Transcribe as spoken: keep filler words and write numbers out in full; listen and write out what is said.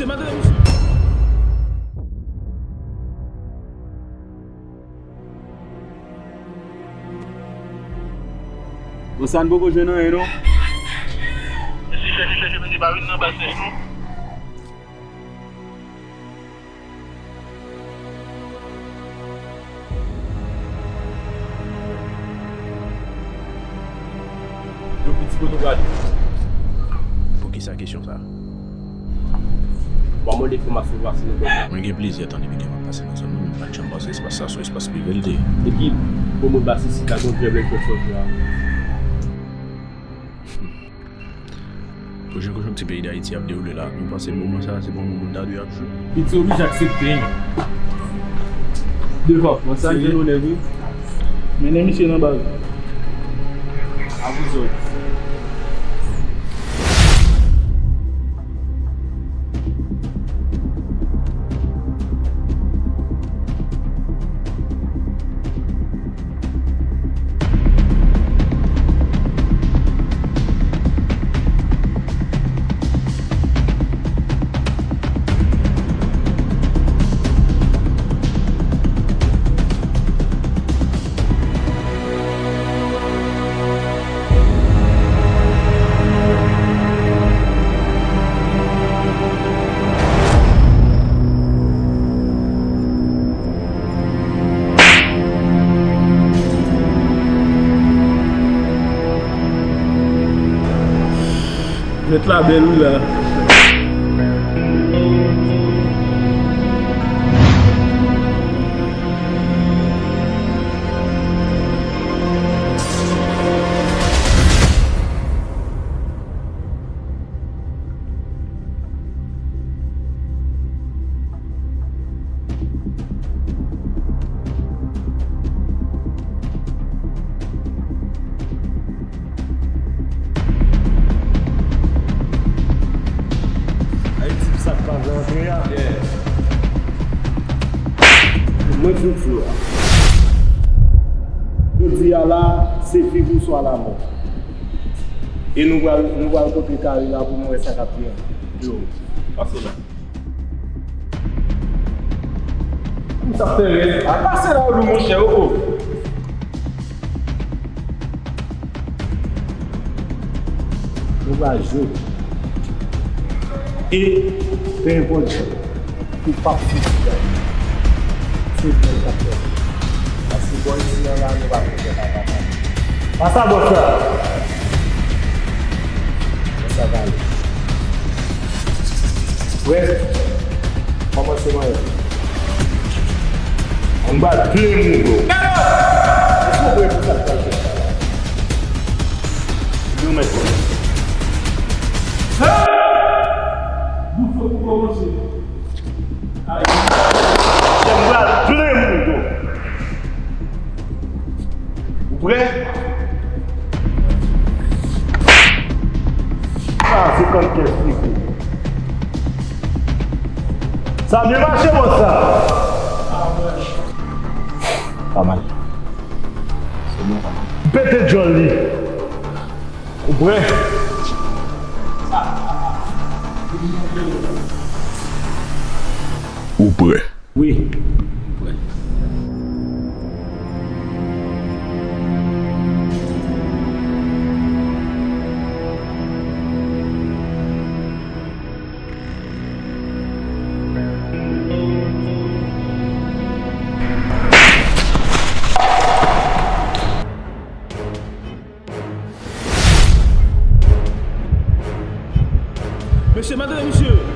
Bon, sa n poko jwenn anyen, non. Mesye, chèche, chèche, mesye, pa vin nan baz nèg, non. Yo, piti, kote w prale? Poukisa kesyon sa a? W ap mande enfòmasyon pou pase nan zòn nan. Mwen gen plizyè tan depi gen m ap pase nan zòn nan, men m pa t janm panse espas sa se yon espas prive l te ye. Ekip, pwomote baz isit la, gon djèb lè fè sòti a. Pwochen kochon ti peyi Dayiti ap dewoule la, nou panse moman sa a se pa yon moman moun ta dwe ap jwe? Piti oblije aksepte. Devan, mwen sa gen lonè vre. Mennen misye nan baz. A vous autres. Jwèt la bèl wi la. Ay, tip sa k pa vle antre a. Mwen di w, Flo a. Jodi a la, se viv ou swa lamò. E nou pral, nou pral kontre kare la pou nou wè sa k ap gen. Yo, pase la. Kòman sa fè rèd? A pase la, ou monchè, oh, oh. Nou pral jwe. E, pe enpòt jan. Ou p ap fouti gade. Se bèl k ap fè. Paske bò isi an la, nou pa konn fè papa pa. Pase a bòs la. Bòs la pale. Prè? Kòmanse manyen. Ann ba plen moun, bro. Èske w prè pou sa k pral fèt la? Yo mèt kòmanse. Bout fè pou kòmanse. Ay. Kè m pral plen moun, bro. Ou prè? Ah, se kannkès li. Sa byen mache, bòs la. Pa mal. Se byen, pa mal. Pete djòl li. Ou prè? Ou prè? Wi, m prè. Mesye, maltrete misye.